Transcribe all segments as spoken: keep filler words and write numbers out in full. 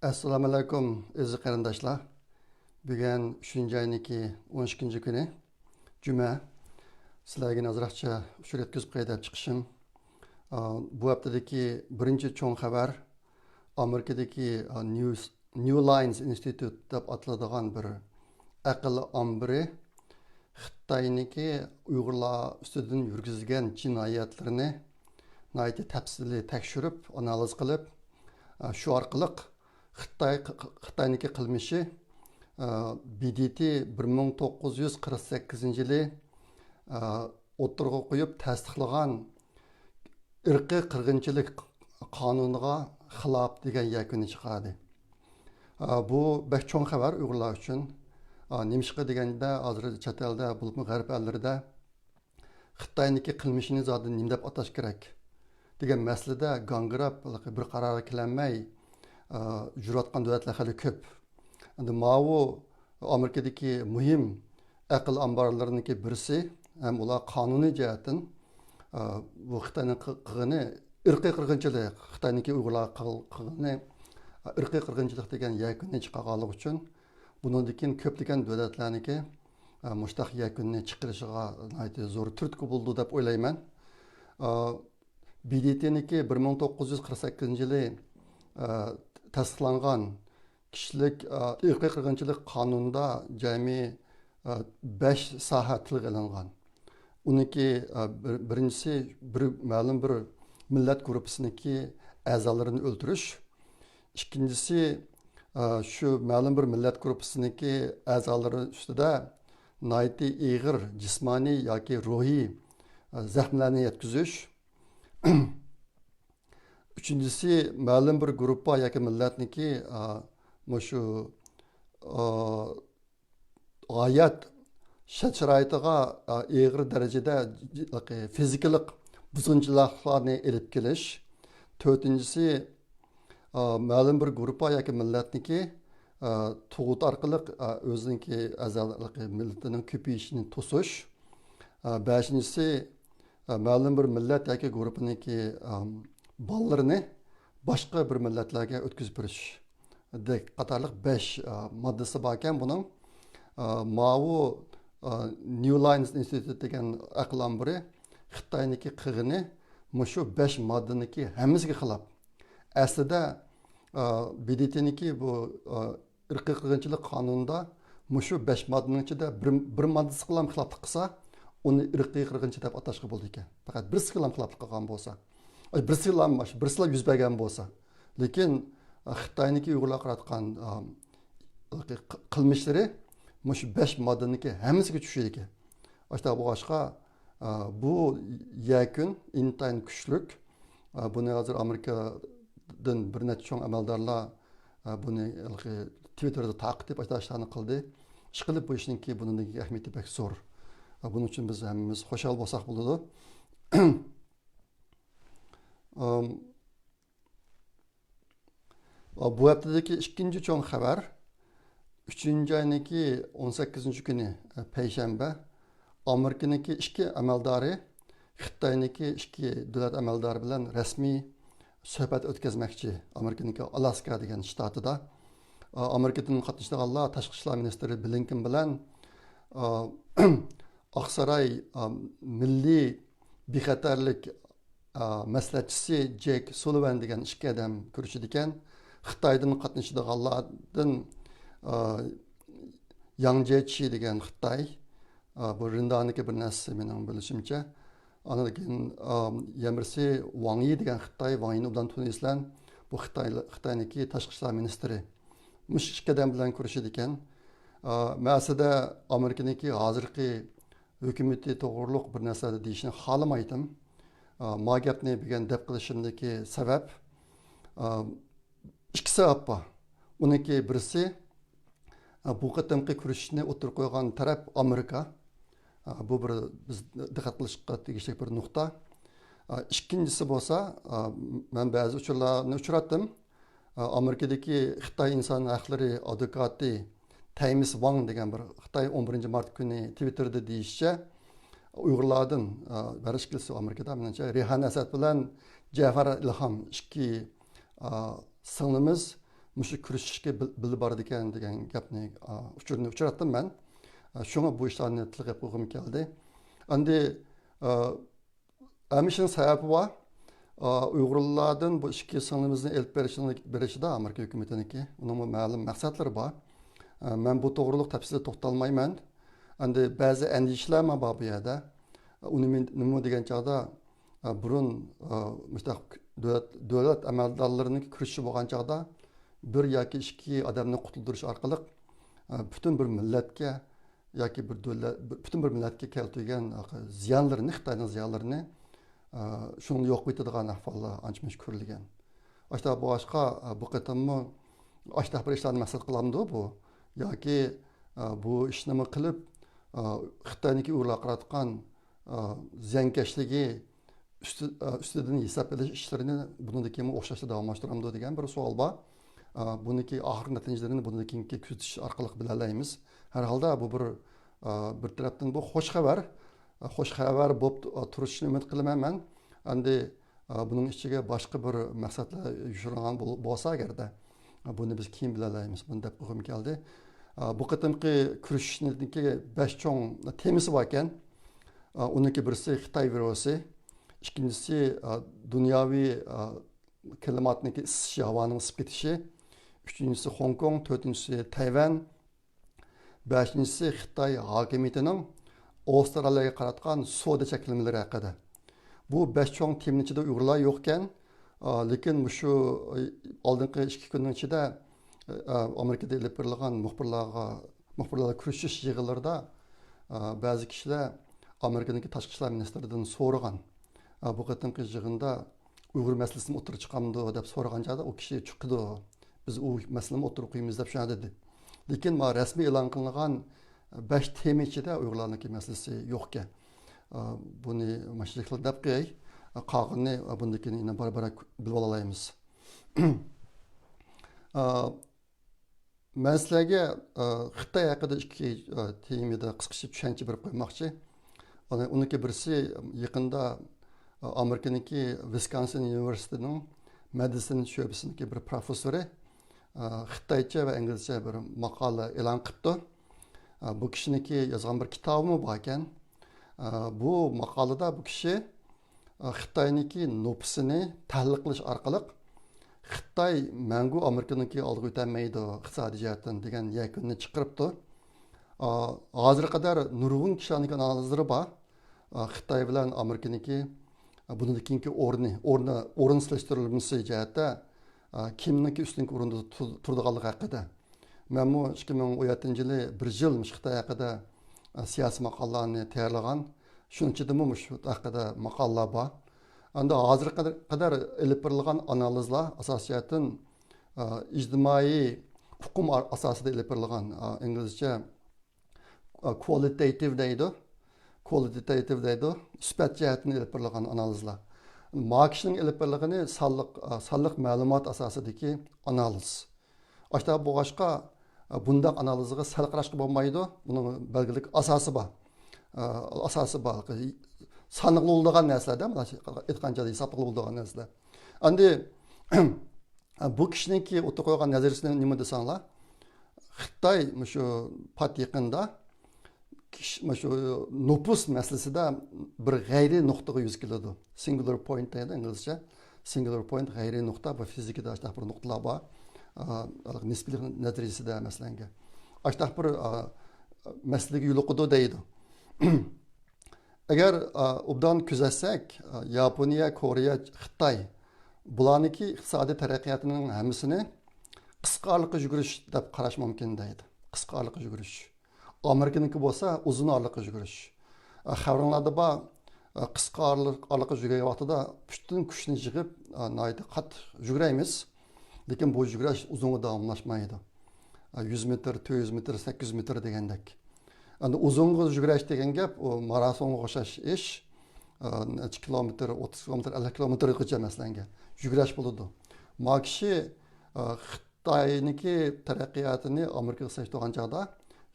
ئەسسالامۇئەلەيكۇم، ئەزىز قېرىنداشلار. بۈگۈن ئۈچىنچى ئاينىڭكى ئون ئىككىنچى كۈنى، جۈمە. سىلەرگە ئازراقچە ئۇچۇر يەتكۈزۈپ قوياي دەپ چىقىشىم. ئا، بۇ ھەپتىدىكى بىرىنچى چوڭ خەۋەر ئامېرىكىدىكى، ئا، نيۇس-، نيۇ لاينز ئىنستىتۇت دەپ ئاتىلىدىغان بىر ئەقىل ئامبىرى خىتاينىڭكى ئۇيغۇرلار ئۈستىدىن يۈرگۈزگەن جىنايەتلىرىنى ناھايىتى تەپسىلىي تەكشۈرۈپ، ئانالىز قىلىپ، شۇ ئارقىلىق خىتاي، خىتاينىڭكى قىلمىشى، بى دى تى بىر مىڭ توققۇز يۈز قىرىق سەككىزىنچى يىلى ئوتتۇرىغا قويۇپ تەستىقلىغان ئىرقىي قىرغىنچىلىق قانۇنىغا خىلاپ دېگەن يەكۈننى چىقاردى. ئا، بۇ بەك چوڭ خەۋەر ئۇيغۇرلار ئۈچۈن. ئا، نېمىشقا دېگەندە، ھازىر چەت ئەلدە، بولۇپمۇ غەرب ئەللىرىدە خىتاينىڭكى قىلمىشىنى زادى نېمە دەپ ئاتاش كېرەك دېگەن مەسىلىدە گاڭگىراپ، بىر قارارغا كېلەلمەي، ئا، يۈرۈۋاتقان دۆلەتلەر خېلى كۆپ. ئەمدى ماۋۇ ئامېرىكىدىكى مۇھىم ئەقىل ئامبارلىرىنىڭكى بىرسى، ھەم ئۇلار قانۇنىي جەھەتتىن، ئا، بۇ خىتاينىڭ قىل-، قىلغىنى ئىرقىي قىرغىنچىلىق، خىتاينىڭكى ئۇيغۇرلارغا قىل-، قىلغىنى، ئا، ئىرقىي قىرغىنچىلىق دېگەن يەكۈننى چىقارغانلىقى ئۈچۈن، بۇنىڭدىن كېيىن كۆپلىگەن دۆلەتلەرنىڭكى، ئا، مۇشتاق يەكۈننى چىقىرىشىغا ناھايىتى زور تۈرتكە بولىدۇ دەپ ئويلايمەن. ئا، بى دى تىنىڭكى بىر مىڭ توققۇز يۈز قىرىق سەككىزىنچى يىلى، ئا، تەستىقلانغان كىشىلىك، ئا، ئىرقىي قىرغىنچىلىق قانۇنىدا جەمئىي، ئا، بەش ساھە تىلغا ئېلىنغان. ئۇنىڭكى، ئا، بىر-، بىرىنچىسى بىر مەلۇم بىر مىللەت گۇرۇپپىسىنىڭكى ئەزالىرىنى ئۆلتۈرۈش. ئىككىنچىسى، ئا، شۇ مەلۇم بىر مىللەت گۇرۇپپىسىنىڭكى ئەزالىرى ئۈستىدە ناھايىتى ئېغىر جىسمانىي ياكى روھىي، ئا، زەخمىلەرنى يەتكۈزۈش. ئۈچىنچىسى، مەلۇم بىر گۇرۇپپا ياكى مىللەتنىڭكى، ئا، مۇشۇ، ئا، ھايات شەرت-شارائىتىغا، ئا، ئېغىر دەرىجىدە فىزىكىلىق بۇزغۇنچىلىقلارنى ئېلىپ كېلىش. تۆتىنچىسى، ئا، مەلۇم بىر گۇرۇپپا ياكى مىللەتنىڭكى، ئا، تۇغۇت ئارقىلىق، ئا، ئۆزىنىڭكى ئەزالىقى مىللىتىنىڭ كۆپىيىشىنى توسۇش. ئا، بەشىنچىسى، ئا، مەلۇم بىر مىللەت ياكى گۇرۇپپىنىڭكى، ئا، بالىلىرىنى باشقا بىر مىللەتلەرگە ئۆتكۈزۈپ بېرىش قاتارلىق بەش، ئا، ماددىسى باركەن بۇنىڭ. ئا، ماۋۇ، ئا، نيۇ لاينز ئىنستىتۇت دېگەن ئەقىل ئامبىرى خىتاينىڭكى قىلغىنى مۇشۇ بەش ماددىنىڭكى ھەممىسىگە خىلاپ. ئەسلىدە، ئا، بى دى تىنىڭكى بۇ، ئا، ئىرقىي قىرغىنچىلىق قانۇنىدا مۇشۇ بەش ماددىنىڭ ئىچىدە بىر، بىر ماددىسىغىلا خىلاپلىق قىلسا، ئۇنى ئىرقىي قىرغىنچى دەپ ئاتاشقا بولىدىكەن. پەقەت بىرسىگىلا خىلاپلىق قىلغان بولسا. ئاي، بىرسىلا، بىرسىلا يۈز بەرگەن بولسا. لېكىن، ئا، خىتاينىڭكى ئۇيغۇرلارغا قاراتقان، ئا، قىلمىشلىرى مۇشۇ بەش ماددىنىڭكى ھەممىسىگە چۈشىدىكەن. ئاشۇنداق بولغاچقا، ئا، بۇ يەكۈن ئىنتايىن كۈچلۈك. ئا، بۇنى ھازىر ئامېرىكادىن بىر نەچچە چوڭ ئەمەلدارلار، ئا، بۇنى ھېلىقى تىۋىتتېردا تارقىتىپ، ئاشۇنداق ئىشلارنى قىلدى. ئىشقىلىپ، بۇ ئىشنىڭكى بۇنىڭدىن كېيىن ئەھمىيىتى بەك زور. ئا، بۇنىڭ ئۈچۈن بىز ھەممىمىز خۇشال بولساق بولىدۇ. ئام، بۇ ھەپتىدىكى ئىككىنچى چوڭ خەۋەر، ئۈچىنچى ئاينىڭكى ئون سەككىزىنچى كۈنى، پەيشەنبە، ئامېرىكىنىڭكى ئىككى ئەمەلدارى خىتاينىڭكى ئىككى دۆلەت ئەمەلدارى بىلەن رەسمىي سۆھبەت ئۆتكۈزمەكچى، ئامېرىكىنىڭكى ئالاسكا دېگەن شتاتىدا. ئامېرىكىدىن قاتنىشىدىغانلار تاشقى ئىشلار مىنىستىرى بلىنكېن بىلەن، ئاقساراي، مىللىي بىخەتەرلىك، ئا، مەسلىھەتچىسى جېك سۇلىۋان دېگەن ئىككى ئادەم كۆرۈشىدىكەن. خىتايدىن قاتنىشىدىغانلاردىن، ئا، ياڭ جيېچى دېگەن خىتاي، ئا، بۇ رىندانىكى بىر نەرسىسى مېنىڭ بىلىشىمچە. ئاندىن كېيىن، ئا، يەنە بىرسى ۋاڭ يى دېگەن خىتاي، ۋاڭ يىنى ئوبدان تونۇيسىلەر. بۇ خىتاي، خىتاينىڭكى تاشقى ئىشلار مىنىستىرى. مۇشۇ ئىككى ئادەم بىلەن كۆرۈشىدىكەن. ئا، مەسىلىدە ئامېرىكىنىڭكى ھازىرقى ھۆكۈمىتى توغرۇلۇق بىر نەرسە دېيىشنى خالىمايتتىم. ئا، ما گەپنى بۈگۈن دەپ قىلىشىمدىكى سەۋەب، ئا، ئىككى سەۋەب بار. ئۇنىڭكى بىرسى، ئا، بۇ قېتىمقى كۆرۈشۈشنى ئوتتۇرىغا قويغان تەرەپ ئامېرىكا. ئا، بۇ بىر بىز دىققەت قىلىشقا تېگىشلىك بىر نۇقتا. ئا، ئىككىنچىسى بولسا، ئا، مەن بەزى ئۇچۇرلارنى ئۇچراتتىم. ئامېرىكىدىكى خىتاي ئىنسان ھەقلىرى ئادۋوكاتى تەيمىس ۋاڭ دېگەن بىر خىتاي ئون بىرىنچى مارت كۈنى تىۋىتتېردا دېيىشىچە، ئۇيغۇرلاردىن، ھەر ئىككىلىسى ئامېرىكىدا، مېنىڭچە، رەيھان ئەسەت بىلەن جەفەر ئىلھام ئىككى، سىڭلىمىز مۇشۇ كۆرۈشۈشكە بىل-، بىللە بارىدىكەن دېگەن گەپنى، ئا، ئۇچۇرنى ئۇچراتتىم مەن. ئا، شۇڭا بۇ ئىشلارنى تىلغا ئېلىپ قويغۇم كەلدى. ئەمدى، ئا، ھەممە ئىشنىڭ سەۋەبى بار. ئا، ئۇيغۇرلاردىن بۇ ئىككى سىڭلىمىزنى ئېلىپ بېرىشىنى، بېرىشىدا ئامېرىكا ھۆكۈمىتىنىڭكى، ئۇنىڭمۇ مەلۇم مەقسەتلىرى بار. ئا، مەن بۇ توغرۇلۇق تەپسىلىي توختالمايمەن. ئەمدى بەزى ئەندىشىلەرمۇ بار بۇ يەردە. ئۇنى مەن نېمە دېگەن چاغدا، ئا، بۇرۇن، ئا، مۇشۇنداق دۆلەت، دۆلەت ئەمەلدارلىرىنىڭ كۆرۈشۈشى بولغان چاغدا بىر ياكى ئىككى ئادەمنى قۇتۇلدۇرۇش ئارقىلىق، ئا، پۈتۈن بىر مىللەتكە ياكى بىر دۆلەت، پۈتۈن بىر مىللەتكە كەلتۈرگەن زىيانلىرىنى، خىتاينىڭ زىيانلىرىنى، ئا، شۇنى يوق قىلىۋېتىدىغان ئەھۋاللار ئانچە-مۇنچە كۆرۈلگەن. ئاشتا بولغاچقا، ئا، بۇ قېتىممۇ ئاشتا بىر ئىشلارنى مەقسەت قىلامدۇ بۇ؟ ياكى، ئا، بۇ ئىشنىمۇ قىلىپ، ئا، خىتاينىڭكى ئۇيغۇرلارغا قاراتقان، ئا، زىيانكەشلىكى ئۈستى-، ئا، ئۈستىدىن ھېساب ئېلىش ئىشلىرىنى بۇنىڭدىن كېيىنمۇ ئوخشاشلا داۋاملاشتۇرامدۇ دېگەن بىر سوئال بار. ئا، بۇنىڭكى ئاخىرقى نەتىجىلىرىنى بۇنىڭدىن كېيىنكى كۆزىتىش ئارقىلىق بىلەلەيمىز. ھەر ھالدا بۇ بىر، ئا، بىر تەرەپتىن بۇ خوش خەۋەر. ئا، خوش خەۋەر بولۇپ، ئا، تۇرۇشىنى ئۈمىد قىلىمەن مەن. ئەمدى، ئا، بۇنىڭ ئىچىگە باشقا بىر مەقسەتلەر يوشۇرۇنغان بول-، بولسا ئەگەردە، ئا، بۇنى بىز كېيىن بىلەلەيمىز. بۇنى دەپ قويغۇم كەلدى. ئا، بۇ قېتىمقى كۆرۈشۈشنىڭكى بەش چوڭ تېمىسى باركەن. ئا، ئۇنىڭكى بىرسى خىتاي ۋىرۇسى، ئىككىنچىسى، ئا، دۇنياۋى، ئا، كىلىماتنىڭكى ئىسسىشى، ھاۋانىڭ ئىسسىپ كېتىشى، ئۈچىنچىسى خوڭكوڭ، تۆتىنچىسى تەيۋەن، بەشىنچىسى خىتاي ھاكىمىيىتىنىڭ ئاۋسترالىيەگە قاراتقان سودا چەكلىمىلىرى ھەققىدە. بۇ بەش چوڭ تېمىنىڭ ئىچىدە ئۇيغۇرلار يوقكەن. ئا، لېكىن مۇشۇ، ئا، ئالدىنقى ئىككى كۈننىڭ ئىچىدە، ئا، ئامېرىكىدا ئېلىپ بېرىلغان مۇخبىرلارغا، مۇخبىرلار كۆرۈشۈش يىغىنلىرىدا، ئا، بەزى كىشىلەر ئامېرىكىنىڭكى تاشقى ئىشلار مىنىستىرىدىن سورىغان، ئا، بۇ قېتىمقى يىغىندا ئۇيغۇر مەسىلىسىمۇ ئوتتۇرىغا چىقامدۇ دەپ سورىغان چاغدا ئۇ كىشى چىقىدۇ، بىز ئۇ مەسىلىنى ئوتتۇرىغا قويىمىز دەپ شۇنداق دېدى. لېكىن مانا رەسمىي ئېلان قىلىنغان بەش تېما ئىچىدە ئۇيغۇرلارنىڭكى مەسىلىسى يوقكەن. ئا، بۇنى مۇشۇ يەردە دەپ قوياي. قالغىنىنى بۇندىن كېيىن يەنە بارا-بارا بىلىپ ئالالايمىز. ئا، مەن سىلەرگە، ئا، خىتاي ھەققىدە ئىككى، ئا، تېمىدا قىسقىچە چۈشەنچە بېرىپ قويماقچى. ئۇنىڭ، ئۇنىڭكى بىرسى يېقىندا، ئا، ئامېرىكىنىڭكى ۋىسكونسىن ئۇنىۋېرسىتېتىنىڭ مېدىسىن شۆبىسىنىڭكى بىر پروفېسسورى، ئا، خىتايچە ۋە ئىنگلىزچە بىر ماقالە ئېلان قىپتۇ. ئا، بۇ كىشىنىڭكى يازغان بىر كىتابىمۇ باركەن. ئا، بۇ ماقالىدا بۇ كىشى خىتاينىڭكى نوپۇسىنى تەھلىل قىلىش ئارقىلىق، خىتاي مەڭگۈ ئامېرىكىنىڭكى ئالدىغا ئۆتەلمەيدۇ ئىقتىسادىي جەھەتتىن دېگەن يەكۈننى چىقىرىپتۇ. ئا، ھازىرغا قەدەر نۇرغۇن كىشىلەرنىڭكى ئانالىزلىرى بار. ئا، خىتاي بىلەن ئامېرىكىنىڭكى، ئا، بۇنىڭدىن كېيىنكى ئورنى، ئورنى، ئورۇن سېلىشتۇرمىسى جەھەتتە، ئا، كىمنىڭكى ئۈستۈنكى ئورۇندا تۇ-، تۇرىدىغانلىقى ھەققىدە. مەنمۇ ئىككى مىڭ ئون يەتتىنچى يىلى بىر يىل مۇشۇ خىتاي ھەققىدە، ئە، سىياسىي ماقالىلارنى تەييارلىغان. شۇنىڭ ئىچىدىمۇ مۇشۇ ھەققىدە ماقالىلار بار. ئەمدى ھازىرغا قەدەر، قەدەر ئېلىپ بېرىلغان ئانالىزلار ئاساسىي جەھەتتىن، ئە، ئىجتىمائىي ئۇقۇم ئا-، ئاساسىدا ئېلىپ بېرىلغان، ئە، ئىنگلىزچە، ئە، كۋالىتېتىۋ دەيدۇ. كۋالىتېتىۋ دەيدۇ. سۈپەت جەھەتتىن ئېلىپ بېرىلغان ئانالىزلار. ما كىشىنىڭ ئېلىپ بېرىلغىنى سانلىق، ئە، سانلىق مەلۇمات ئاساسىدىكى ئانالىز. ئاشۇنداق بولغاچقا، بۇنداق ئانالىزغا سەل قاراشقا بولمايدۇ. بۇنىڭ بەلگىلىك ئاساسى بار. ئاساسى بار. سانغا بولىدىغان نەرسىلەردە، ئېيتقانچە ھېسابلىق بولىدىغان نەرسىلەر. ئەمدى بۇ كىشىنىڭكى ئوتتۇرىغا قويغان نەزەرىيىسى نېمە دېسەڭلار، خىتاي مۇشۇ پات يېقىندا كىشى، مانا شۇ نوپۇس مەسىلىسىدە بىر غەيرىي نۇقتىغا يۈز كېلىدۇ. سىنگۇلار پوينت دەيدۇ ئىنگلىزچە. سىنگۇلار پوينت، غەيرىي نۇقتا، بۇ فىزىكىدا ئاشۇنداق بىر نۇقتىلار بار. ئا، نىسپىيلىك نەزەرىيىسىدە مەسىلەنگە. ئاشۇنداق بىر، ئا، مەسىلىگە يولۇقىدۇ دەيدۇ. ئەگەر، ئا، ئوبدان كۆزەتسەك، ئا، ياپونىيە، كورېيە، خىتاي، بۇلارنىڭكى ئىقتىسادىي تەرەققىياتىنىڭ ھەممىسىنى قىسقا ئارىلىققا يۈگۈرۈش دەپ قاراش مۇمكىن دەيدۇ. قىسقا ئارىلىققا يۈگۈرۈش. ئامېرىكىنىڭكى بولسا ئۇزۇن ئارىلىققا يۈگۈرۈش. ئە، خەۋىرىڭلاردا بار، ئە، قىسقا ئارىلىق-، ئارىلىققا يۈگۈرگەن ۋاقتىدا پۈتۈن كۈچنى يىغىپ، ئە، ناھايىتى قاتتىق يۈگۈرەيمىز. لېكىن بۇ يۈگۈرۈش ئۇزۇنغا داۋاملاشمايدۇ. ئە، يۈز مېتىر، تۆت يۈز مېتىر، سەككىز يۈز مېتىر دېگەندەك. ئەمدى ئۇزۇنغا يۈگۈرۈش دېگەن گەپ، ئۇ ماراسونغا ئوخشاش ئىش. ئە، نەچچە كىلومېتىر، ئوتتۇز كىلومېتىر، ئەللىك كىلومېتىرغىچە مەسىلەنگە يۈگۈرۈش بولىدۇ. ما كىشى، ئە، خىتاينىڭكى تەرەققىياتىنى ئامېرىكىغا سېلىشتۇرغان چاغدا،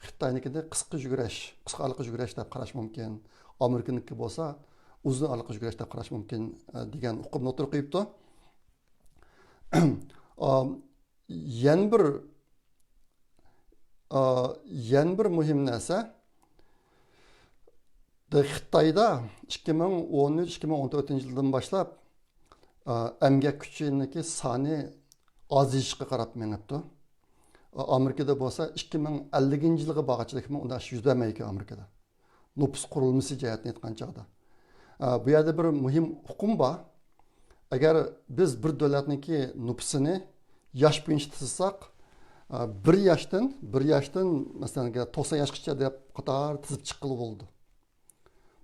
خىتاينىڭكىدە قىسقا يۈگۈرۈش، قىسقا ئارىلىققا يۈگۈرۈش دەپ قاراش مۇمكىن. ئامېرىكىنىڭكى بولسا ئۇزۇن ئارىلىققا يۈگۈرۈش دەپ قاراش مۇمكىن، ئە، دېگەن ئۇقۇمنى ئوتتۇرىغا قويۇپتۇ. ئا، يەنە بىر، ئا، يەنە بىر مۇھىم نەرسە، خىتايدا ئىككى مىڭ ئون ئۈچ، ئىككى مىڭ ئون تۆتىنچى يىلدىن باشلاپ، ئا، ئەمگەك كۈچىنىڭكى سانى ئازىيىشقا قاراپ مېڭىپتۇ. ئا، ئامېرىكىدا بولسا ئىككى مىڭ ئەللىكىنچى يىلغا بارغانچىلىك ئۇنداق ئىش يۈز بەرمەيدىكەن ئامېرىكىدا. نوپۇس قۇرۇلمىسى جەھەتتىن ئېيتقان چاغدا. ئا، بۇ يەردە بىر مۇھىم ئۇقۇم بار. ئەگەر بىز بىر دۆلەتنىڭكى نوپۇسىنى ياش بويىچە تىزساق، ئا، بىر ياشتىن، بىر ياشتىن، مەسىلەن، توقسان ياشقىچە دەپ قاتار تىزىپ چىققىلى بولىدۇ.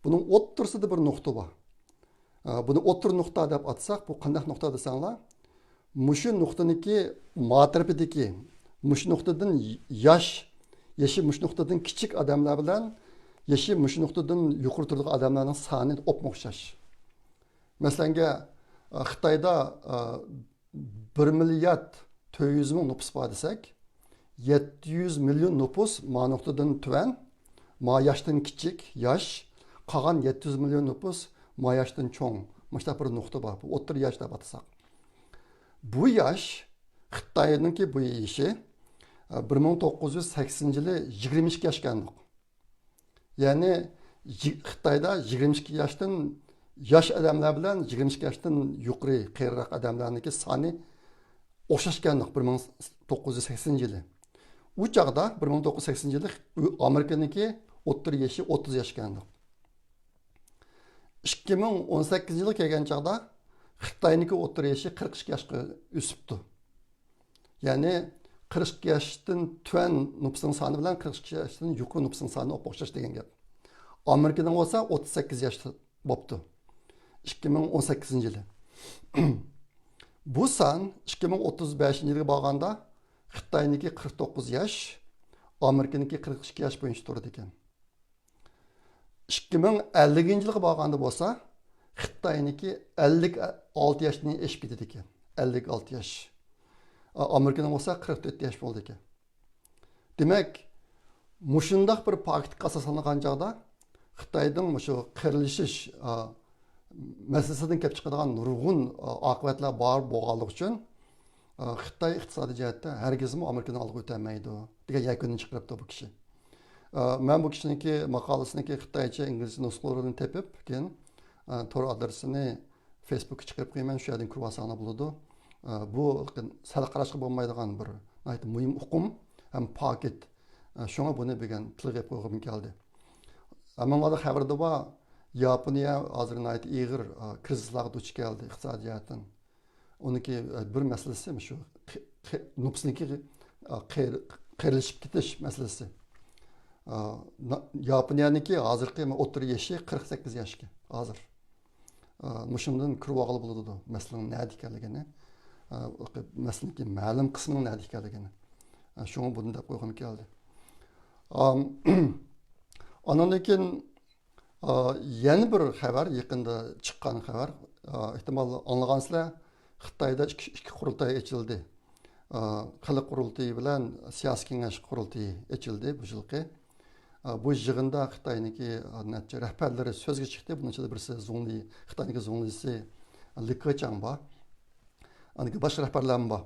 بۇنىڭ ئوتتۇرىسىدا بىر نۇقتا بار. ئا، بۇنى ئوتتۇرا نۇقتا دەپ ئاتىساق، بۇ قانداق نۇقتا دېسەڭلار، مۇشۇ نۇقتىنىڭكى ماتەرىپىدىكى، مۇشۇ نۇقتىدىن ياش، يېشى مۇشۇ نۇقتىدىن كىچىك ئادەملەر بىلەن يېشى مۇشۇ نۇقتىدىن يۇقىرى تۇرىدىغان ئادەملەرنىڭ سانى ئوپمۇ ئوخشاش. مەسىلەنگە، ئا، خىتايدا، ئا، بىر مىليارد تۆت يۈز مىڭ نوپۇس بار دېسەك، يەتتە يۈز مىليون نوپۇس ما نۇقتىدىن تۆۋەن، ما ياشتىن كىچىك، ياش، قالغان يەتتە يۈز مىليون نوپۇس ما ياشتىن چوڭ. مۇشۇنداق بىر نۇقتا بار. بۇ ئوتتۇرا ياش دەپ ئاتىساق. بۇ ياش، خىتاينىڭكى بۇ يېشى، ئە، بىر مىڭ توققۇز يۈز سەكسىنىنچى يىلى يىگىرمە ئىككى ياش ئىكەنلىق. يەنى يى-، خىتايدا يىگىرمە ئىككى ياشتىن، ياش ئادەملەر بىلەن يىگىرمە ئىككى ياشتىن يۇقىرى، قېرىراق ئادەملەرنىڭكى سانى ئوخشاش ئىكەنلىك بىر مىڭ توققۇز يۈز سەكسىنىنچى يىلى. ئۇ چاغدا، بىر مىڭ توققۇز يۈز سەكسىنىنچى يىلى ئامېرىكىنىڭكى ئوتتۇرا يېشى ئوتتۇز ياش ئىكەنلىك. ئىككى مىڭ ئون سەككىزىنچى يىلى كەلگەن چاغدا خىتاينىڭكى ئوتتۇرا يېشى قىرىق ئىككى ياشقا ئۆسۈپتۇ. يەنى قىرىق ئىككى ياشتىن تۆۋەن نوپۇسنىڭ سانى بىلەن قىرىق ئىككى ياشتىن يۇقىرى نوپۇسنىڭ سانى ئوپمۇ ئوخشاش دېگەن گەپ. ئامېرىكىنىڭ بولسا ئوتتۇز سەككىز ياش بوپتۇ. ئىككى مىڭ ئون سەككىزىنچى يىلى. بۇ سان ئىككى مىڭ ئوتتۇز بەشىنچى يىلىغا بارغاندا خىتاينىڭكى قىرىق توققۇز ياش، ئامېرىكىنىڭكى قىرىق ئىككى ياش بويىچە تۇرىدىكەن. ئىككى مىڭ ئەللىكىنچى يىلغا بارغاندا بولسا، خىتاينىڭكى ئەللىك ئالتە ياشتىن ئېشىپ كېتىدىكەن. ئەللىك ئالتە ياش. ئا-، ئامېرىكىنىڭ بولسا قىرىق تۆت ياش بولىدىكەن. دېمەك، مۇشۇنداق بىر پاكىتقا ئاساسلانغان چاغدا خىتاينىڭ مۇشۇ قېرىلىشىش، ئا، مەسىلىسىدىن كېلىپ چىقىدىغان نۇرغۇن، ئا، ئاقىۋەتلەر بار بولغانلىقى ئۈچۈن، ئا، خىتاي ئىقتىسادىي جەھەتتە ھەرگىزمۇ ئامېرىكىنىڭ ئالدىغا ئۆتەلمەيدۇ، دېگەن يەكۈننى چىقىرىپتۇ بۇ كىشى. ئا، مەن بۇ كىشىنىڭكى ماقالىسىنىڭكى خىتايچە، ئىنگلىزچە نۇسخىلىرىنى تېپىپ، كېيىن، ئا، تور ئادرېسىنى فېيسبۇكقا چىقىرىپ قويىمەن، شۇ يەردىن كۆرۈۋالساڭلار بولىدۇ. ئا، بۇ سەل قاراشقا بولمايدىغان بىر ناھايىتى مۇھىم ئۇقۇم ھەم پاكىت. ئا، شۇڭا بۇنى بۈگۈن تىلغا ئېلىپ قويغۇم كەلدى. ھەممىڭلاردا خەۋىرىدە بار، ياپونىيە ھازىر ناھايىتى ئېغىر، ئا، كىرىزىسلارغا دۇچ كەلدى ئىقتىسادىي جەھەتتىن. ئۇنىڭكى، ئە، بىر مەسىلىسى مۇشۇ قې-، قې-، نوپۇسنىڭكى، ئە، قېر-، قېرىلىشىپ كېتىش مەسىلىسى. ئە، نا-، ياپونىيەنىڭكى ھازىرقى ئوتتۇرا يېشى قىرىق سەككىز ياشكەن ھازىر. ئە، مۇشۇندىن كۆرۈۋالغىلى بولىدۇ مەسىلىنىڭ نەدە ئىكەنلىكىنى، ئە، مەسىلىنىڭكى مەلۇم قىسمىنىڭ نەدە ئىكەنلىكىنى. ئە، شۇڭا بۇنى دەپ قويغۇم كەلدى. ئام، ئانىڭدىن كېيىن ئا، يەنە بىر خەۋەر، يېقىندا چىققان خەۋەر. ئا، ئېھتىمال ئاڭلىغانسىلەر، خىتايدا ئىككى، ئىككى قۇرۇلتاي ئېچىلدى. ئا، خەلق قۇرۇلتىيى بىلەن سىياسىي كېڭەش قۇرۇلتىيى ئېچىلدى بۇ يىلقى. ئا، بۇ يىغىندا خىتاينىڭكى، ئا، نەچچە رەھبەرلىرى سۆزگە چىقتى. بۇنىڭ ئىچىدە بىرسى زۇڭلى، خىتاينىڭكى زۇڭلىسى لى كېچاڭ بار. ئاندىن كېيىن باشقا رەھبەرلەرمۇ بار.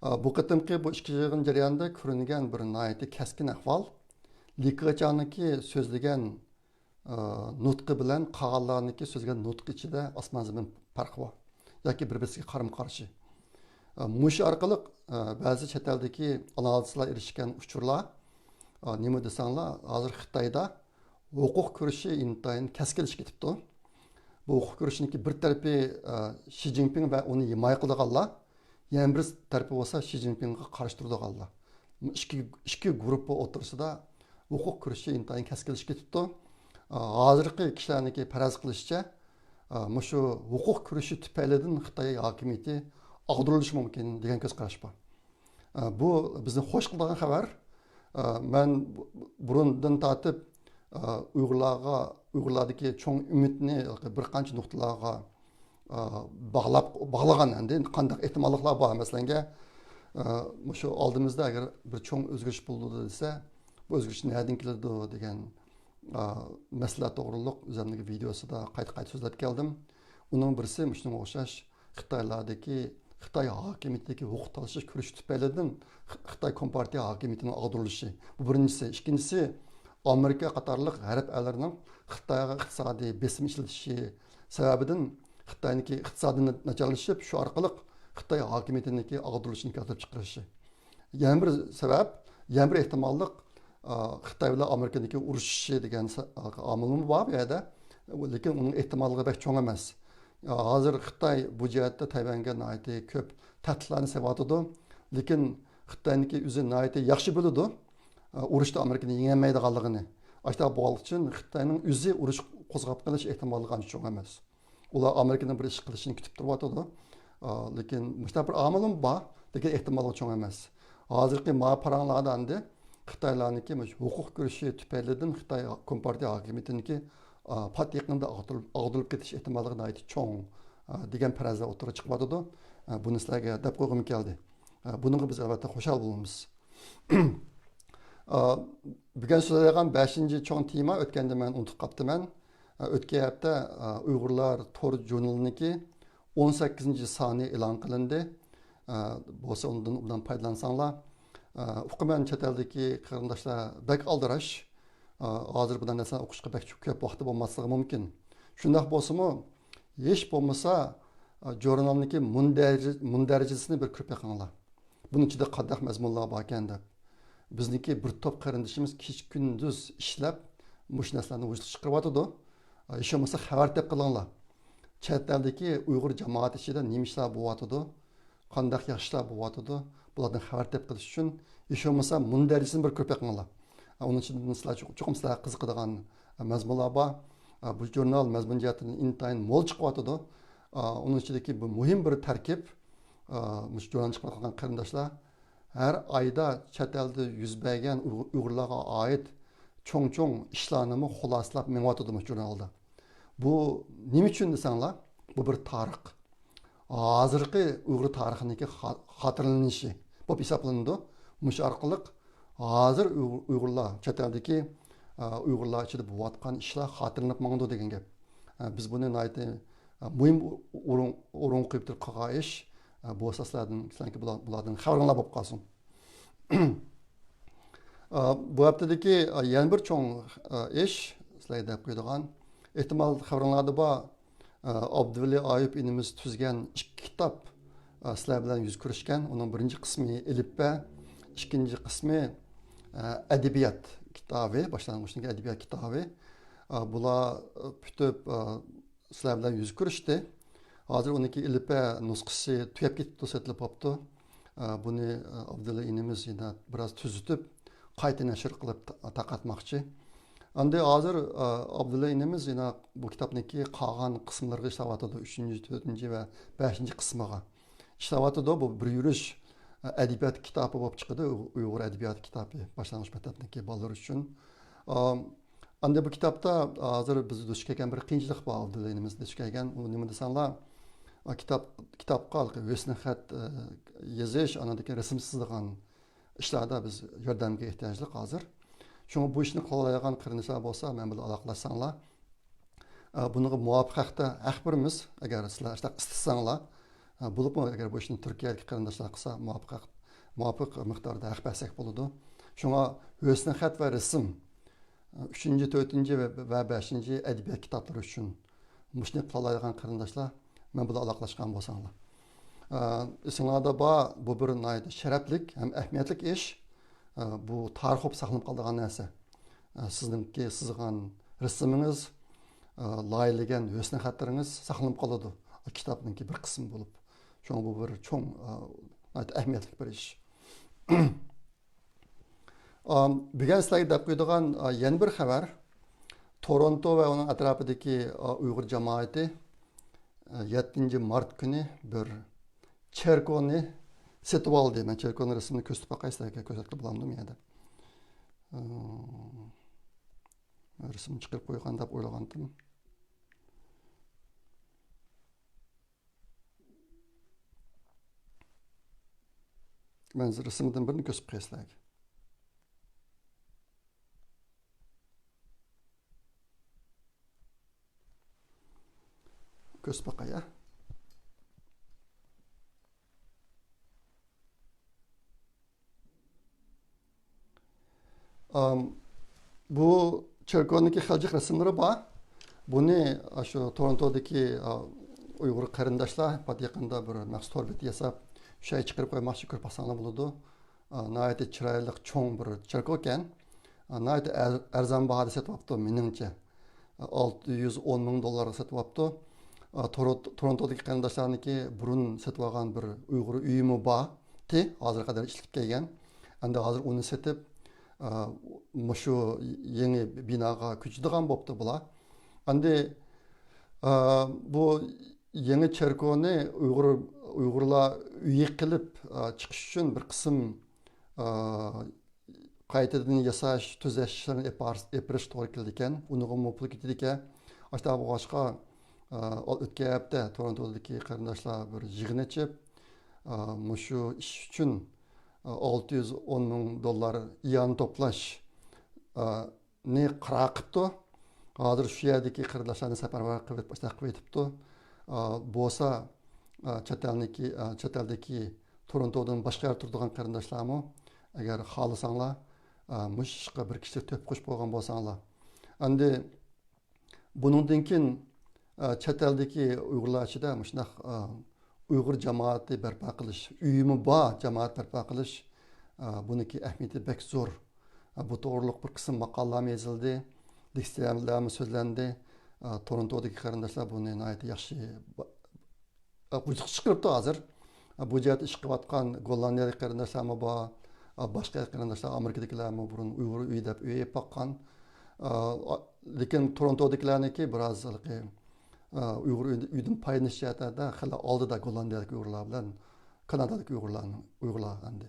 ئا، بۇ قېتىمقى بۇ ئىككى يىغىن جەريانىدا كۆرۈنگەن بىر ناھايىتى كەسكىن ئەھۋال، لى كېچاڭنىڭكى سۆزلىگەن ئا، نۇتقى بىلەن قالغانلارنىڭكى سۆزلىگەن نۇتقى ئىچىدە ئاسمان زېمىن پەرقى بار ياكى بىر-بىرسىگە قارىمۇ-قارشى. ئا، مۇشۇ ئارقىلىق، ئا، بەزى چەت ئەلدىكى ئانالىزچىلار ئېرىشكەن ئۇچۇرلار، ئا، نېمە دېسەڭلار، ھازىر خىتايدا ھوقۇق كۈرىشى ئىنتايىن كەسكىنلىشىپ كېتىپتۇ. بۇ ھوقۇق كۈرىشىنىڭكى بىر تەرىپى، ئا، شى جىنپىڭ ۋە ئۇنى ھىمايە قىلىدىغانلار، يەنە بىر تەرىپى بولسا شى جىنپىڭغا قارشى تۇرىدىغانلار. ئىككى، ئىككى گۇرۇپپا ئوتتۇرىسىدا ھوقۇق كۈرىشى ئىنتايىن كەسكىنلىشىپ كېتىپتۇ. ھازىرقى كىشىلەرنىڭكى پەرەز قىلىشىچە، مۇشۇ ھوقۇق كۈرىشى تۈپەيلىدىن خىتاي ھاكىمىيىتى ئاغدۇرۇلۇشى مۇمكىن دېگەن كۆز قاراش بار. بۇ بىزنى خوش قىلىدىغان خەۋەر. مەن بۇرۇندىن تارتىپ ئۇيغۇرلارغا، ئۇيغۇرلاردىكى چوڭ ئۈمىدنى بىر قانچە نۇقتىلارغا ئا، باغلاپ، باغلىغان ئەمدى قانداق ئېھتىماللىقلار بار؟ مەسىلەنگە، ئا، مۇشۇ ئالدىمىزدا ئەگەر بىر چوڭ ئۆزگىرىش بولىدۇ دېسە، بۇ ئۆزگىرىش نەدىن كېلىدۇ دېگەن، ئا، مەسىلە توغرۇلۇق ئۆزۈمنىڭ ۋىدېئوسىدا قايتا-قايتا سۆزلەپ كەلدىم. ئۇنىڭ بىرسى مۇشۇنىڭغا ئوخشاش خىتايلاردىكى خىتاي ھاكىمىيىتىدىكى ھوقۇق تالىشىش كۈرىشى تۈپەيلىدىن خىتاي كومپارتىيە ھاكىمىيىتىنىڭ ئاغدۇرۇلۇشى. بۇ بىرىنچىسى. ئىككىنچىسى، ئامېرىكا قاتارلىق غەرب ئەللىرىنىڭ خىتايغا ئىقتىسادىي بېسىم ئىشلىتىشى سەۋەبىدىن خىتاينىڭكى ئىقتىسادى ناچارلىشىپ، شۇ ئارقىلىق خىتاي ھاكىمىيىتىنىڭكى ئاغدۇرۇلۇشىنى كەلتۈرۈپ چىقىرىشى. يەنە بىر سەۋەب، يەنە بىر ئېھتىماللىق، ئا، خىتاي بىلەن ئامېرىكىنىڭكى ئۇرۇشۇشى دېگەن سا-، ئامىلمۇ بار بۇ يەردە. لېكىن ئۇنىڭ ئېھتىماللىقى بەك چوڭ ئەمەس. ھازىر خىتاي بۇ جەھەتتە تەيۋەنگە ناھايىتى كۆپ تەھدىتلەرنى سېلىۋاتىدۇ. لېكىن خىتاينىڭكى ئۆزى ناھايىتى ياخشى بىلىدۇ، ئۇرۇشتا ئامېرىكىنى يېڭەلمەيدىغانلىقىنى. ئاشۇنداق بولغانلىقى ئۈچۈن خىتاينىڭ ئۆزى ئۇرۇش قوزغاپ قېلىش ئېھتىماللىقى ئانچە چوڭ ئەمەس. ئۇلار ئامېرىكىنىڭ بىر ئىش قىلىشىنى كۈتۈپ تۇرۇۋاتىدۇ. ئا، لېكىن مۇشۇنداق بىر ئامىلمۇ بار، لېكىن ئېھتىماللىقى چوڭ ئەمەس. ھازىرقى ما پاراڭلاردا ئەمدى خىتايلارنىڭكى مۇشۇ ھوقۇق كۈرىشى تۈپەيلىدىن خىتاي كومپارتىيە ھاكىمىيىتىنىڭكى، ئا، پات يېقىندا ئاغدۇرۇلۇپ، ئاغدۇرۇلۇپ كېتىش ئېھتىماللىقى ناھايىتى چوڭ، ئا، دېگەن پەرەزلەر ئوتتۇرىغا چىقىۋاتىدۇ. ئا، بۇنى سىلەرگە دەپ قويغۇم كەلدى. ئا، بۇنىڭغا بىز ئەلۋەتتە خۇشال بولىمىز. ئا، بۈگۈن سۆزلەيدىغان بەشىنچى چوڭ تېما، ئۆتكەندە مەن ئۇنتۇپ قاپتىمەن. ئا، ئۆتكەن ھەپتە، ئا، ئۇيغۇرلار تور ژۇرنىلىنىڭكى ئون سەككىزىنچى سانى ئېلان قىلىندى. ئا، بولسا ئۇندىن ئوبدان پايدىلانساڭلار. ئا، ئۇقىمەن چەت ئەلدىكى قېرىنداشلار بەك ئالدىراش. ئا، ھازىر بۇنداق نەرسىلەرنى ئوقۇشقا بەك كۆپ ۋاقتى بولماسلىقى مۇمكىن. شۇنداق بولسىمۇ، ھېچ بولمىسا، ئا، ژۇرنالنىڭكى مۇندەرىجە-، مۇندەرىجىسىنى بىر كۆرۈپ بېقىڭلار. بۇنىڭ ئىچىدە قانداق مەزمۇنلار باركەن دەپ. بىزنىڭكى بىر توپ قېرىندىشىمىز كېچە-كۈندۈز ئىشلەپ، مۇشۇ نەرسىلەرنى ۋۇجۇدقا چىقىرىۋاتىدۇ. ھېچ بولمىسا خەۋەر تېپىپ قېلىڭلار. چەت ئەلدىكى ئۇيغۇر جامائىتى ئىچىدە نېمە ئىشلار بولۇۋاتىدۇ، قانداق ياخشى ئىشلار بولۇۋاتىدۇ، بۇلاردىن خەۋەر تېپىپ قېلىش ئۈچۈن ھېچ بولمىسا مۇندەرىجىسىنى بىر كۆرۈپ بېقىڭلار. ئۇنىڭ ئىچىدىن سىلەر چوق-، چوقۇم سىلەرگە قىزىقىدىغان مەزمۇنلار بار. بۇ ژۇرنال مەزمۇن جەھەتتىن ئىنتايىن مول چىقىۋاتىدۇ. ئۇنىڭ ئىچىدىكى بىر مۇھىم بىر تەركىب، ئا، مۇشۇ ژۇرنالنى چىقىرىۋاتقان قېرىنداشلار ھەر ئايدا چەت ئەلدە يۈز بەرگەن ئۇيغۇ-، ئۇيغۇرلارغا ئائىت چوڭ-چوڭ ئىشلارنىمۇ خۇلاسىلاپ مېڭىۋاتىدۇ مۇشۇ ژۇرنالدا. بۇ نېمە ئۈچۈن دېسەڭلار، بۇ بىر تارىخ. ھازىرقى ئۇيغۇر تارىخىنىڭكى خا-، خاتىرىلىنىشى بولۇپ ھېسابلىنىدۇ. مۇشۇ ئارقىلىق ھازىر ئۇيغۇر-، ئۇيغۇرلار، چەت ئەلدىكى، ئا، ئۇيغۇرلار ئىچىدە بولۇۋاتقان ئىشلار خاتىرىلىنىپ ماڭىدۇ دېگەن گەپ. ئا، بىز بۇنى ناھايىتى، ئا، مۇھىم ئورۇن، ئورۇنغا قويۇپ تۇرۇپ قىلغان ئىش. ئا، بۇ سىلەردىن، سىلەرنىڭكى بۇلار-، بۇلاردىن خەۋىرىڭلار بولۇپ قالسۇن. ئا، بۇ ھەپتىدىكى، ئا، يەنە بىر چوڭ، ئا، ئىش، سىلەرگە دەپ قويىدىغان، ئېھتىمال خەۋىرىڭلاردا بار، ئا، ئابدۇۋەلى ئايۇپ ئىنىمىز تۈزگەن ئىككى كىتاب، ئا، سىلەر بىلەن يۈز كۆرۈشكەن. ئۇنىڭ بىرىنچى قىسمى ئېلىپبە، ئىككىنچى قىسمى، ئا، ئەدەبىيات كىتابى، باشلانغۇچنىڭكى ئەدەبىيات كىتابى. ئا، بۇلار، ئا، پۈتۈپ، ئا، سىلەر بىلەن يۈز كۆرۈشتى. ھازىر ئۇنىڭكى ئېلىپبە نۇسخىسى تۈگەپ كېتىپتۇ، سېتىلىپ بوپتۇ. ئە، بۇنى، ئە، ئابدۇللا ئىنىمىز يەنە بىراز تۈزىتىپ، قايتا نەشر قىلىپ تا-، تارقاتماقچى. ئەمدى ھازىر، ئە، ئابدۇللا ئىنىمىز يەنە بۇ كىتابنىڭكى قالغان قىسىملىرىغا ئىشلەۋاتىدۇ. ئۈچىنچى، تۆتىنچى ۋە بەشىنچى قىسمىغا ئىشلەۋاتىدۇ. بۇ بىر يۈرۈش، ئە، ئەدەبىيات كىتابى بولۇپ چىقىدۇ. ئۇيغۇر ئەدەبىيات كىتابى، باشلانغۇچ مەكتەپنىڭكى بالىلىرى ئۈچۈن. ئە، ئەمدى بۇ كىتابتا ھازىر بىز دۇچ كەلگەن بىر قىيىنچىلىق بار، ئابدۇللا ئىنىمىز دۇچ كەلگەن. ئۇ نېمە دېسەڭلار، ئا، كىتاب، كىتابقا ھۆسنى خەت، ئە، يېزىش، ئاندىن كېيىن رەسىم سىزىدىغان ئىشلاردا بىز ياردەمگە ئېھتىياجلىق ھازىر. شۇڭا بۇ ئىشنى قىلالايدىغان قېرىنداشلار بولسا، مەن بىلەن ئالاقىلەشسەڭلار. ئە، بۇنىڭغا مۇۋاپىق ھەقتە ھەق بېرىمىز، ئەگەر سىلەر ئىشتاق ئىستىسەڭلار. ئە، بولۇپمۇ ئەگەر بۇ ئىشنى تۈركىيەدىكى قېرىنداشلار قىلسا، مۇۋاپىق ھەق، مۇۋاپىق مىقداردا ھەق بەرسەك بولىدۇ. شۇڭا ھۆسنى خەت ۋە رەسىم، ئۈچىنچى، تۆتىنچى ۋە، ۋە بەشىنچى ئەدەبىيات كىتابلىرى ئۈچۈن مۇشۇنى قىلالايدىغان قېرىنداشلار مەن بىلەن ئالاقىلەشكەن بولساڭلار. ئە، ئېسىڭلاردا بار، بۇ بىر ناھايىتى شەرەپلىك ھەم ئەھمىيەتلىك ئىش. ئە، بۇ تارىخ بولۇپ ساقلىنىپ قالىدىغان نەرسە. ئە، سىزنىڭكى سىزغان رەسىمىڭىز، ئە، لايىھەلىگەن ھۆسنى خەتلىرىڭىز ساقلىنىپ قالىدۇ. كىتابنىڭكى بىر قىسمى بولۇپ. شۇڭا بۇ بىر چوڭ، ئە، ناھايىتى ئەھمىيەتلىك بىر ئىش. ئام، بۈگۈن سىلەرگە دەپ قويىدىغان، ئا، يەنە بىر خەۋەر. تورونتو ۋە ئۇنىڭ ئەتراپىدىكى، ئا، ئۇيغۇر جامائىتى، ئا، يەتتىنچى مارت كۈنى بىر چېركونى سېتىۋالدى. مەن چېركونىڭ رەسىمىنى كۆرسىتىپ باقاي سىلەرگە، كۆرسەتكىلى بولامدۇ مۇ يەردە؟ ئا، رەسىمنى چىقىرىپ قويغان دەپ ئويلىغانتىم. مەن رەسىمدىن بىرنى كۆرسىتىپ قوياي سىلەرگە. كۆرسىتىپ باقاي، ھە؟ بۇ چېركونىڭكى خېلى جىق رەسىملىرى بار. بۇنى شۇ تورونتودىكى ئۇيغۇر قېرىنداشلار پات يېقىندا بىر مەخسۇس تور بېتى ياساپ، شۇ يەرگە چىقىرىپ قويماقچى، كۆرۈپ باقساڭلار بولىدۇ. ناھايىتى چىرايلىق چوڭ بىر چېركوكەن. ناھايىتى ئەر-، ئەرزان باھادا سېتىۋاپتۇ، مېنىڭچە. ئالتە يۈز ئون مىڭ دوللارغا سېتىۋاپتۇ. تورو-، تورونتودىكى قېرىنداشلارنىڭكى بۇرۇن سېتىۋالغان بىر ئۇيغۇر ئۆيىمۇ بار. ھازىرغا قەدەر ئىشلىتىپ كەلگەن. ئەمدى ھازىر ئۇنى سېتىپ، مۇشۇ يېڭى بىناغا كۆچىدىغان بوپتۇ بۇلار. ئەمدى بۇ يېڭى چېركونى ئۇيغۇر، ئۇيغۇرلار ئۆيى قىلىپ چىقىش ئۈچۈن بىر قىسىم قايتىدىن ياساش، تۈزەش ئىشلىرىنى ئېلىپ بار-، ئېلىپ بېرىش توغرا كېلىدىكەن. ئۇنىڭغىمۇ پۇل كېتىدىكەن. ئاشۇنداق بولغاچقا، ئۆتكەن ھەپتە تورونتودىكى قېرىنداشلار بىر يىغىن ئېچىپ، مۇشۇ ئىش ئۈچۈن ئالتە يۈز ئون مىڭ دوللار ئىئانە توپلاش نى قارار قىپتۇ. ھازىر شۇ يەردىكى قېرىنداشلارنى سەپەرۋەر قىلىپ، ئاشۇنداق قىلىۋېتىپتۇ. بولسا، چەت ئەلنىكى، چەت ئەلدىكى تورونتودىن باشقا يەردە تۇرىدىغان قېرىنداشلارمۇ، ئەگەر خالىساڭلار، مۇشۇ ئىشقا بىر كىشىلىك تۆھپە قوشۇپ قويغان بولساڭلار. ئەمدى بۇنىڭدىن كېيىن، چەت ئەلدىكى ئۇيغۇرلار ئىچىدە مۇشۇنداق، ئۇيغۇر جامائىتى بەرپا قىلىش، ئۆيىمۇ بار جامائەت بەرپا قىلىش، بۇنىڭكى ئەھمىيىتى بەك زور. بۇ توغرۇلۇق بىر قىسىم ماقالىلەرمۇ يېزىلدى، لېكسىيەلەرمۇ سۆزلەندى. تورونتودىكى قېرىنداشلار بۇنى ناھايىتى ياخشى با-، ۋۇجۇدقا چىقىرىپتۇ ھازىر. بۇ جەھەتتە ئىش قىلىۋاتقان گوللاندىيەلىك قېرىنداشلارمۇ بار، باشقا قېرىنداشلار، ئامېرىكىدىكىلەرمۇ بۇرۇن ئۇيغۇر ئۆيى دەپ ئۆي ئېلىپ باققان. لېكىن تورونتودىكىلەرنىكى بىراز ھېلىقى ئۇيغۇر ئۆيدىن پايدىلىنىش جەھەتتە خېلى ئالدىدا گوللاندىيەدىكى ئۇيغۇرلار بىلەن كانادادىكى ئۇيغۇرلارنىڭ، ئۇيغۇرلار ئەمدى.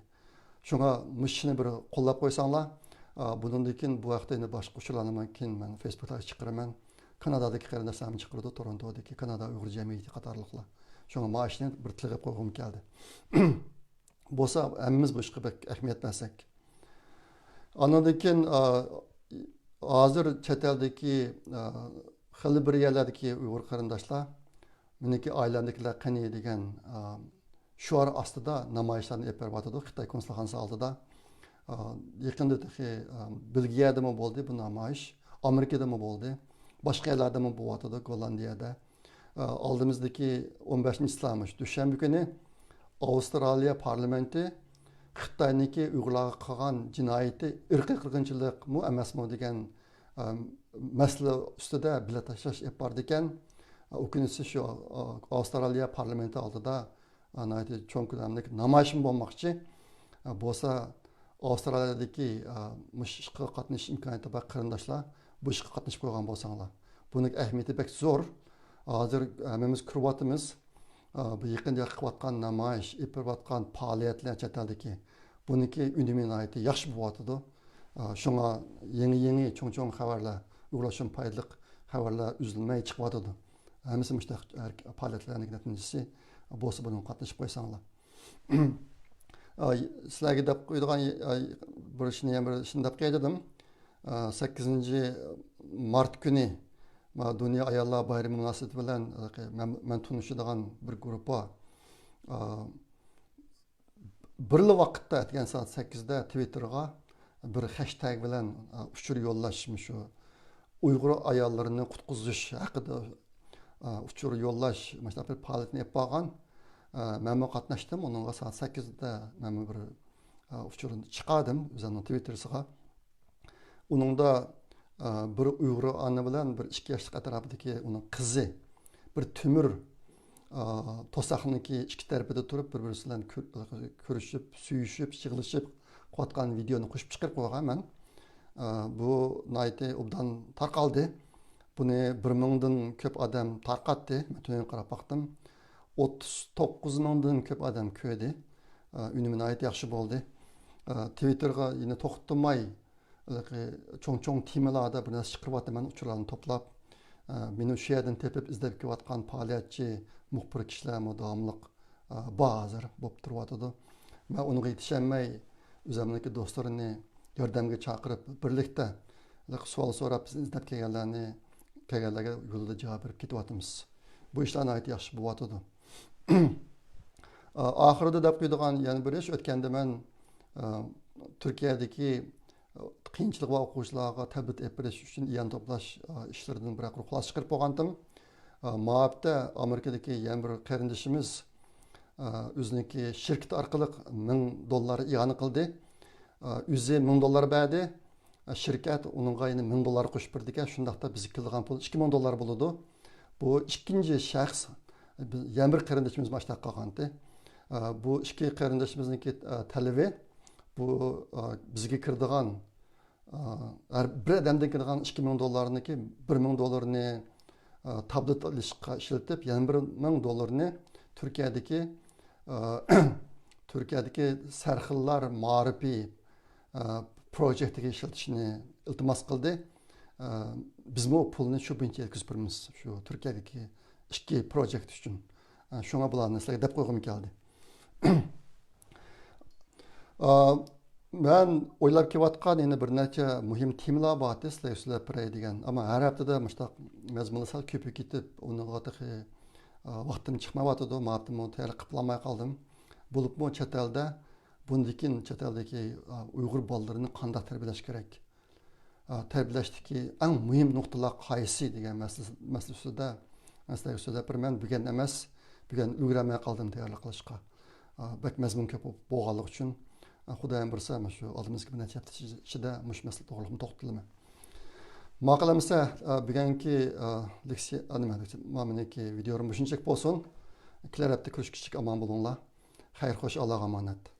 شۇڭا مۇشۇ ئىشنى بىر قوللاپ قويساڭلار، بۇنىڭدىن كېيىن بۇ ھەقتە يەنە باشقا ئۇچۇرلارنى مەن كېيىن مەن فېيسبۇكتا چىقىرىمەن. كانادادىكى قېرىنداشلارمۇ چىقىرىدۇ، تورونتودىكى كانادا ئۇيغۇر جەمئىيىتى قاتارلىقلار. شۇڭا ما ئىشنى بىر تىلغا قويغۇم كەلدى. بولسا ھەممىمىز بۇ ئىشقا بەك ئەھمىيەت بەرسەك. ئاندىن كېيىن، ھازىر چەت ئەلدىكى، خېلى بىر يەرلەردىكى ئۇيغۇر قېرىنداشلار، مېنىڭكى ئائىلەمدىكىلەر قېنى دېگەن شوئار ئاستىدا نامايىشلارنى ئېلىپ بېرىۋاتىدۇ خىتاي كونسۇلخانىسى ئالدىدا. يېقىندا تېخى بېلگىيەدىمۇ بولدى بۇ نامايىش، ئامېرىكىدىمۇ بولدى، باشقا يەرلەردىمۇ بولۇۋاتىدۇ، گوللاندىيەدە. ئالدىمىزدىكى ئون بەشىنچى چىسلا، مۇشۇ دۈشەنبە كۈنى ئاۋسترالىيە پارلامېنتى خىتاينىڭكى ئۇيغۇرلارغا قىلغان جىنايىتى ئىرقىي قىرغىنچىلىقمۇ ئەمەسمۇ دېگەن، ئە، مەسىلە ئۈستىدە بېلەت تاشلاش ئېلىپ بارىدىكەن. ئە، ئۇ كۈنىسى شۇ، ئە، ئاۋسترالىيە پارلامېنتى ئالدىدا، ئە، ناھايىتى چوڭ كۆلەملىك نامايىشمۇ بولماقچى. ئە، بولسا ئاۋسترالىيەدىكى، ئە، مۇشۇ ئىشقا قاتنىشىش ئىمكانىيىتى بار قېرىنداشلار، بۇ ئىشقا قاتنىشىپ قويغان بولساڭلار. بۇنىڭ ئەھمىيىتى بەك زور. ھازىر ھەممىمىز كۆرۈۋاتىمىز. ئە، بۇ يېقىندا قىلىۋاتقان نامايىش، ئېلىپ بېرىۋاتقان پائالىيەتلەر چەت ئەلدىكى، بۇنىڭكى ئۈنۈمى ناھايىتى ياخشى بولۇۋاتىدۇ. ئە، شۇڭا يېڭى-يېڭى چوڭ-چوڭ خەۋەرلەر، ئۇيغۇرلار ئۈچۈن پايدىلىق خەۋەرلەر ئۈزۈلمەي چىقىۋاتىدۇ. ھەممىسى مۇشۇنداق پائالىيەتلەرنىڭ نەتىجىسى. بولسا بۇنىڭغا قاتنىشىپ قويساڭلار. ئاي، سىلەرگە دەپ قويىدىغان، ئاي، بىر ئىشنى، يەنە بىر ئىشنى دەپ قوياي دېدىم. ئا، سەككىزىنچى مارت كۈنى، ما، دۇنيا ئاياللار بايرىمى مۇناسىۋىتى بىلەن، مەن، مەن تونۇشىدىغان بىر گۇرۇپپا، ئا، بىرلا ۋاقىتتا ئەتىگەن سائەت سەككىزدە تىۋىتتېرغا بىر خەشتەگ بىلەن، ئا، ئۇچۇر يوللاش، مۇشۇ ئۇيغۇر ئاياللىرىنى قۇتقۇزۇش ھەققىدە، ئا، ئۇچۇر يوللاش، مۇشۇنداق بىر پائالىيەتنى ئېلىپ بارغان. ئا، مەنمۇ قاتناشتىم. ئۇنىڭغا سائەت سەككىزدە مەنمۇ بىر، ئا، ئۇچۇرنى چىقاردىم ئۆزۈمنىڭ تىۋىتتېرىغا. ئۇنىڭدا، ئا، بىر ئۇيغۇر ئانا بىلەن بىر ئىككى ياشلىق ئەتراپىدىكى ئۇنىڭ قىزى بىر تۆمۈر، ئا، توساقنىڭكى ئىككى تەرىپىدە تۇرۇپ، بىر-بىرسى بىلەن كۆر-، كۆرۈشۈپ، سۆيۈشۈپ، يىغلىشىپ قىلىۋاتقان ۋىدېئونى قوشۇپ چىقىرىپ قويغان مەن. ئا، بۇ ناھايىتى ئوبدان تارقالدى. بۇنى بىر مىڭدىن كۆپ ئادەم تارقاتتى. مەن تۆۋەن قاراپ باقتىم. ئوتتۇز توققۇز مىڭدىن كۆپ ئادەم كۆردى. ئا، ئۈنۈمى ناھايىتى ياخشى بولدى. ئا، تىۋىتتېرغا يەنە توختىماي ھېلىقى چوڭ-چوڭ تېمىلاردا بىر نەرسە چىقىرىۋاتىمەن، ئۇچۇرلارنى توپلاپ. ئە، مېنى شۇ يەردىن تېپىپ ئىزدەپ كېلىۋاتقان پائالىيەتچى، مۇخبىر كىشىلەرمۇ داۋاملىق، ئە، بار ھازىر بولۇپ تۇرۇۋاتىدۇ. مەن ئۇنىڭغا يېتىشەلمەي، ئۆزۈمنىڭكى دوستلىرىنى ياردەمگە چاقىرىپ، بىرلىكتە ھېلىقى سوئال سوراپ، بىزنى ئىزدەپ كەلگەنلەرنى، كەلگەنلەرگە يولدا جاۋاب بېرىپ كېتىۋاتىمىز. بۇ ئىشلار ناھايىتى ياخشى بولۇۋاتىدۇ. ئا-، ئاخىرىدا دەپ قويىدىغان يەنە بىر ئىش، ئۆتكەندە مەن، ئا، تۈركىيەدىكى، قىيىنچىلىقى بار ئوقۇغۇچىلارغا تابلېت ئېلىپ بېرىش ئۈچۈن ئىئانە توپلاش، ئا، ئىشلىرىدىن بىر قۇر خۇلاسە چىقىرىپ بولغانتىم. ئا، ما ھەپتە ئامېرىكىدىكى يەنە بىر قېرىندىشىمىز، ئا، ئۆزىنىڭكى شىركىتى ئارقىلىق مىڭ دوللار ئىئانە قىلدى. ئا، ئۆزى مىڭ دوللار بەردى. ئا، شىركەت ئۇنىڭغا يەنە مىڭ دوللار قوشۇپ بېرىدىكەن. شۇنداقتا بىزگە كېلىدىغان پۇل ئىككى مىڭ دوللار بولىدۇ. بۇ ئىككىنچى شەخس، بىز، يەنە بىر قېرىندىشىمىز مۇشۇنداق قىلغانتى. ئا، بۇ ئىككى قېرىندىشىمىزنىڭكى، ئا، تەلىپى، بۇ، ئا، بىزگە كىرىدىغان، ئا، ھەر بىر ئادەمدىن كىرىدىغان ئىككى مىڭ دوللارنىكى بىر مىڭ دوللارنى، ئا، تابلېت ئېلىشقا ئىشلىتىپ، يەنە بىر مىڭ دوللارنى تۈركىيەدىكى، ئا، تۈركىيەدىكى سەرخىللار مائارىپى، ئا، پروجېكتىگە ئىشلىتىشنى ئىلتىماس قىلدى. ئا، بىزمۇ پۇلنى شۇ بويىچە يەتكۈزۈپ بېرىمىز، شۇ تۈركىيەدىكى ئىككى پروجېكت ئۈچۈن. ئا، شۇڭا بۇلارنى سىلەرگە دەپ قويغۇم كەلدى. ئا، مەن ئويلاپ كېلىۋاتقان يەنە بىر نەچچە مۇھىم تېمىلار بار ئىدى، سىلەرگە سۆزلەپ بېرەي دېگەن. ئەمما ھەر ھەپتىدە مۇشۇنداق مەزمۇنلار سەل كۆپىيىپ كېتىپ، ئۇنىڭغا تېخى، ئا، ۋاقتىم چىقمايۋاتىدۇ. ما ھەپتىمۇ تەييارلىق قىلىپ بولالماي قالدىم. بولۇپمۇ چەت ئەلدە، بۇندىن كېيىن چەت ئەلدىكى، ئا، ئۇيغۇر بالىلىرىنى قانداق تەربىيەلەش كېرەك؟ ئا، تەربىيەلەشتىكى ئەڭ مۇھىم نۇقتىلار قايسى دېگەن مەسىلە، مەسىلە ئۈستىدە مەن سىلەرگە سۆزلەپ بېرىمەن. بۈگۈن ئەمەس، بۈگۈن ئۈلگۈرەلمەي قالدىم تەييارلىق قىلىشقا. ئا، بەك مەزمۇن كۆپ بولغانلىقى ئۈچۈن، ئا، خۇدايىم بۇيرۇسا، مانا شۇ ئالدىمىزدىكى بىر نەچچە ھەپتە ئىچىدە مۇشۇ مەسىلە توغرىلىقمۇ توختىلىمەن. ماقۇل ئەمىسە، ئا، بۈگۈنكى، ئا، لېكسىيە، ئا، نېمە، لېكسىيە، ما، مېنىڭكى ۋىدېئوم مۇشۇنچىلىك بولسۇن. كېلەر ھەپتە كۆرۈشكىچە ئامان بولۇڭلار. خەير، خوش، ئاللاغا ئامانەت.